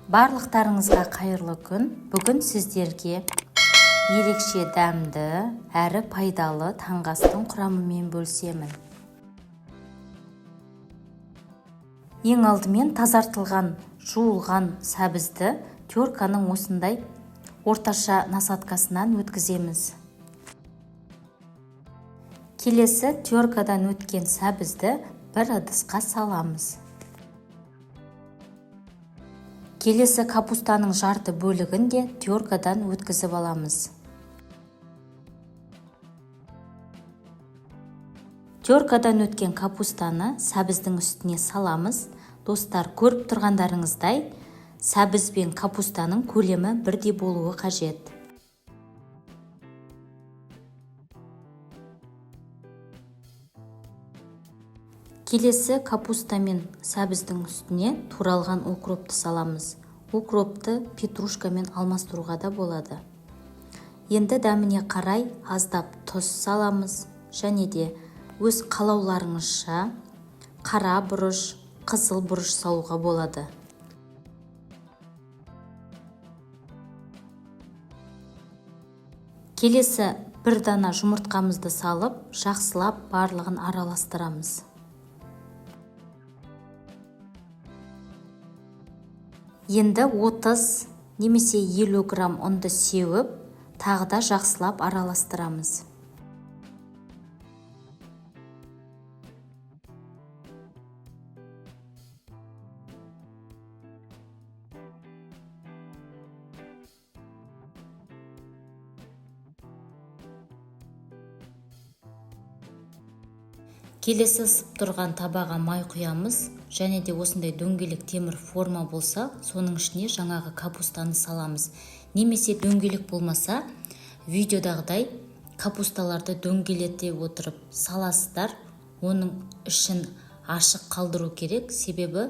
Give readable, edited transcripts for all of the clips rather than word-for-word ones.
Барлықтарыңызға қайырлы күн. Бүгін сіздерге ерекше дәмді әрі пайдалы таңғы астың құрамымен бөлісемін. Ең алдымен тазартылған, жуылған сәбізді терканың осындай орташа насадкасынан өткіземіз. Келесі теркадан өткен сәбізді бір ыдысқа саламыз. Келесі капустаның жарты бөлігін де теркадан өткізіп аламыз. Теркадан өткен капустаны сәбіздің үстіне саламыз. Достар, көріп тұрғандарыңыздай, сәбіз бен капустаның көлемі бірдей болуы қажет. Келесі капуста мен сәбіздің үстіне туралған укропты саламыз. Укропты петрушкамен алмастыруға да болады. Енді дәміне қарай аздап тұз саламыз және де өз қалауларыңызша қара бұрыш, қызыл бұрыш салуға болады. Келесі бір дана жұмыртқамызды салып, жақсылап барлығын араластырамыз. Енді 30 немесе 50 грамм ұнды сеуіп, тағы да жақсылап араластырамыз. Келесі ысып тұрған табаға май құямыз және де осындай дөңгелек темір форма болса, соның ішіне жаңағы капустаны саламыз. Немесе дөңгелек болмаса, видеодағыдай капусталарды дөңгелете отырып саласыздар. Оның ішін ашық қалдыру керек, себебі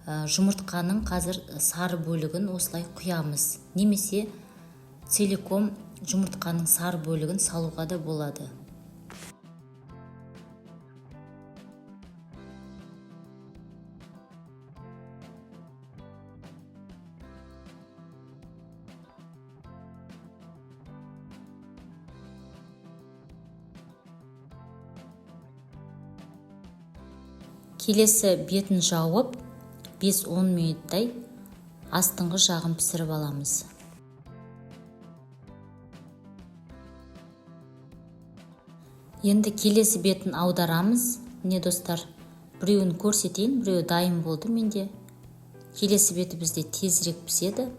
жұмыртқаның қазір сары бөлігін осылай құямыз. Немесе целиком жұмыртқаның сары бөлігін салуға да болады. Келесі бетін жауып, 5-10 минуттай астыңғы жағын пісіріп аламыз. Енді келесі бетін аударамыз. Міне достар, біреуін көрсетейін, біреуі дайын болды менде. Келесі беті бізде тезірек піседі.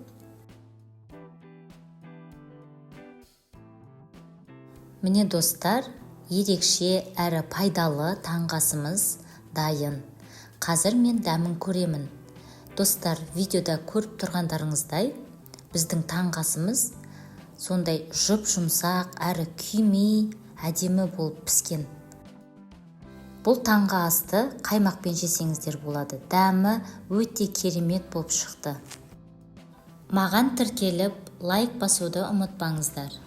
Міне достар, ерекше әрі пайдалы таңғы асымыз дайын. Қазір мен дәмін көремін. Достар, видеода көріп тұрғандарыңыздай, біздің таңғы асымыз сондай жұп-жұмсақ әрі күймей әдемі болып піскен. Бұл таңғы асты қаймақпен жесеңіздер болады. Дәмі өте керемет болып шықты. Маған тіркеліп, лайк басуды ұмытпаңыздар.